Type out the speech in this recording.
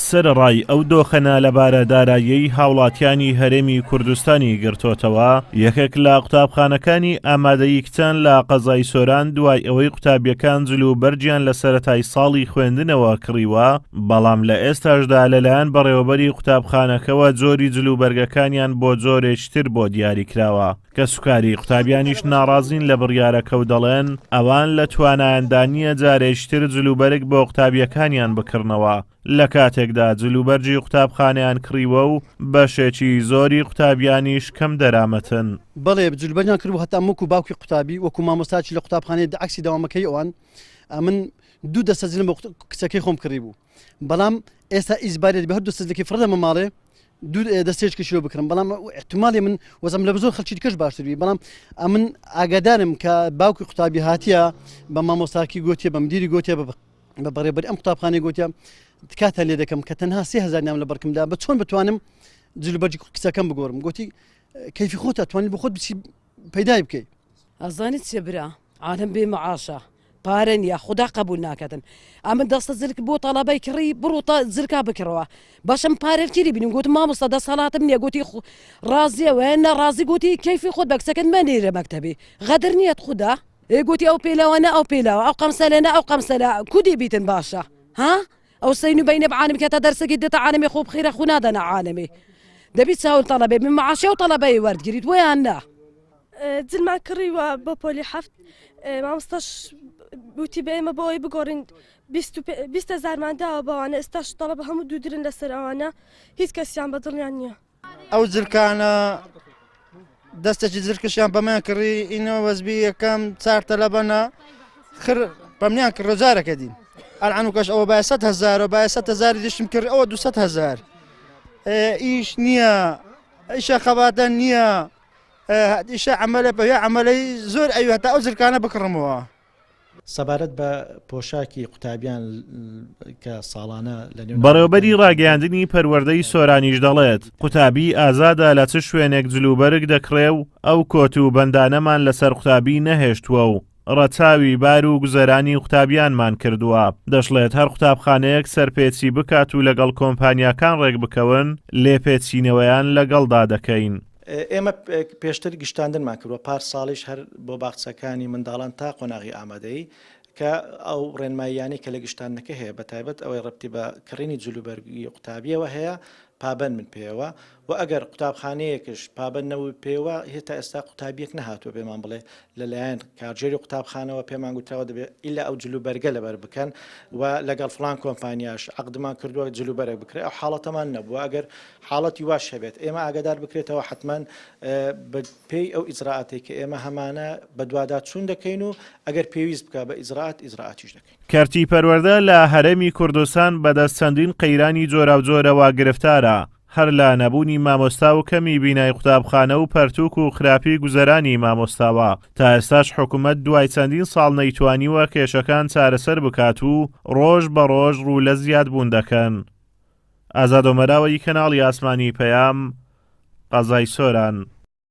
سەرەڕای ئەو دۆخە نالەبارە داراییەی هاوڵاتیانی هەرێمی کوردستانی گرتۆتەوە، یەکێک لە قوتابخانەکانی ئامادەیی کچان لە قەزای سۆران دوای ئەوەی قوتابییەکان جل و بەرگیان لە سەرەتای ساڵی خوێندنەوە کڕیوە، بەڵام لە ئێستاشدا لەلایەن بەڕێوەبەری قوتابخانەکەوە جۆری جل و بەرگەکانیان بۆ جۆرێکی تر بۆ دیاریکراوە. کەسوکاری قوتابیانیش ناڕازین لە بڕیارەکە و دەڵێن، ئەوان لە توانایاندا نییە جارێکی تر جلوبەرگ بۆ قوتابییەکانیان بکڕنەوە، لە کاتێکدا جلوبەرگی قوتابخانەیان کڕیوە و بەشێکی زۆری قوتابیانیش کەم دەرامەتن. بەڵێ جلوبەرگیان کڕیوە هەتا من وەکو باوکی قوتابی وەکو مامۆستایەکی لە قوتابخانەی عەکسی دەوامەکەی ئەوان ئەمن دوو دەستە جلم بۆ کچەکەی خۆم کڕیبوو بەڵام ئێستا ئیجباریەت بە هەر دوو دەستەجلەکەی فڕێدەمە ماڵێ دوو دەستێچکەشی لۆ بکڕم بەڵام احتمالی من وەزم لە زۆر خەڵکی دیکەش باشتر بی بەڵام ئەمن ئاگادارم کە باوکی قوتابی هاتیە بە مامۆستاکی گوتیە بە مدیری گوتیە بە بە بەڕێبەری ئەم قوتابخانەی گوتیە تکاتان لێ دەکەم کە تەنها 3000 نام لە بەرکمدا بە چۆن بتوانم جلوبەرگی کچەکەم بگۆڕم گوتی کەیفی خۆتە توانی بۆ خۆت بچی پەیدای بکەی. ئەزانی چیە برا عالەم بێ معاشە پارە نیە خودا قبول ناکەتن ئەمن دەستە زلک بۆ تەڵەبەی کڕی بڕۆ تا زلکا بکڕەوە باشم پارە کیری بینیم گوتم مامۆستا دەسەڵاتم نیە گوتی ڕازیە وە نە ڕازی گوتی کەیفی خۆت بە کچەکەت مەنێرە مەکتەبی غەدر نیەت خودا ئێ گوتی ئەو پێلاوە نە ئەو پێلاوە ئەو قەمسەلە نە ئەو قەمسەلە کودی بیتن باشە ها ئەو سەین و بەینە بعالم کە تا دەرسەکی دێتە عالمی خۆ بخیرە خو نادەنە عالمی دەبی چاول تەڵەبێ من معاشی و تەڵەبەی وەردگریت ویان نا. جلمان کڕیوە بۆ پۆلی حەفت مامۆستاش وتی بە ئێمە بۆ ئەوەی بگۆڕین 20 هەزارمان داوە بەوانە ئێستاش تەڵەبە هەموو دوودرن لەسەر ئەوانە هیچ کەسیان بە دڵیان نییە. ئەو جلکانە دەستێکی جلکشیان بەمان کڕی ئینە وەزبی یەکەم چار تەلەبەنە خر بەمنیان کڕ جارەکە دین ئەلعانوکەش ئەوە باە 100 هزار و باە 100 هزاری دیشم کرد ئەوە 200 هزار ئیش نییە ئیشە خەباتە نییە ئیشە عملە بە عملەی زۆر ئەوی هەتا ئەو جلکانە بکڕمەوە. سەبارەت بە پۆشاکی قوتابیان کە ساڵانە لە نێو بەڕێوەبەری ڕاگەیاندنی پەروەردەی سۆرانیش دەڵێت، قوتابی ئازادە لە چ شوێنێک جلوبەرگ دەکڕێ و ئەو کۆت و بەندانەمان لەسەر قوتابی نەهێشتووە و ڕەچاوی بار و گوزەرانی قوتابیانمان کردووە. دەشڵێت، هەر قوتابخانەیەک سەرپێچی بکات و لەگەڵ کۆمپانیاکان ڕێکبکەون، لێپێچینەوەیان لەگەڵدا دەکەین. ئێمە پێشتر گشتاندنمان کردووە، پار ساڵیش هەر بۆ باخچەکانی منداڵان تا قۆناغی ئامادەیی کە ئەو ڕێنماییانەی کە لە گشتاندنەکە هەیە بەتایبەت ئەوەی ڕەبتی بە کڕینی جلوبەرگی قوتابییەوە هەیە پابەند بن پێیەوە و ئەگەر قوتابخانەیەکش پابەند نەبوو پێوە هێتا ئێستا قوتابیەک نەهاتووە پێمان بڵێ لەلایەن کارگێری قوتابخانەوە پێمان گوتراوە دەبێت ئیلا ئەو جلوبەرگە لەبەر بکەن و لەگەڵ فڵان کۆمپانیاش عەقدمان کردووە جلوبەرگ بکرێت ئەو حاڵەتەمان نەبووە ئەگەر حاڵەتی واش هەبێت ئێمە ئاگادار بکرێتەوە حەتمەن بە پێی ئەو ئیجرائاتەی کە ئێمە هەمانە بەدواداچوون دەکەین و ئەگەر پێویست بکا بە ئیجرائات ئیجرائاتیش دەکەین. کەرتی پەروەردە لە هەرێمی کوردستان بەدەست چەندین قەیرانی جۆراوجۆرەوە گرفتارە، هەر لە نەبوونی مامۆستا و کەمی بینای قوتابخانە و پەرتوک و خراپی گوزەرانی مامۆستاوە، تا ئێستاش حکومەت دوای چەندین ساڵ نەیتوانیوە کێشەکان چارەسەر بکات و ڕۆژ بە ڕۆژ ڕوو لە زیادبوون دەکەن. ئازاد ئۆمەراوەیی کەناڵی ئاسمانی پەیام، قەزای سۆران.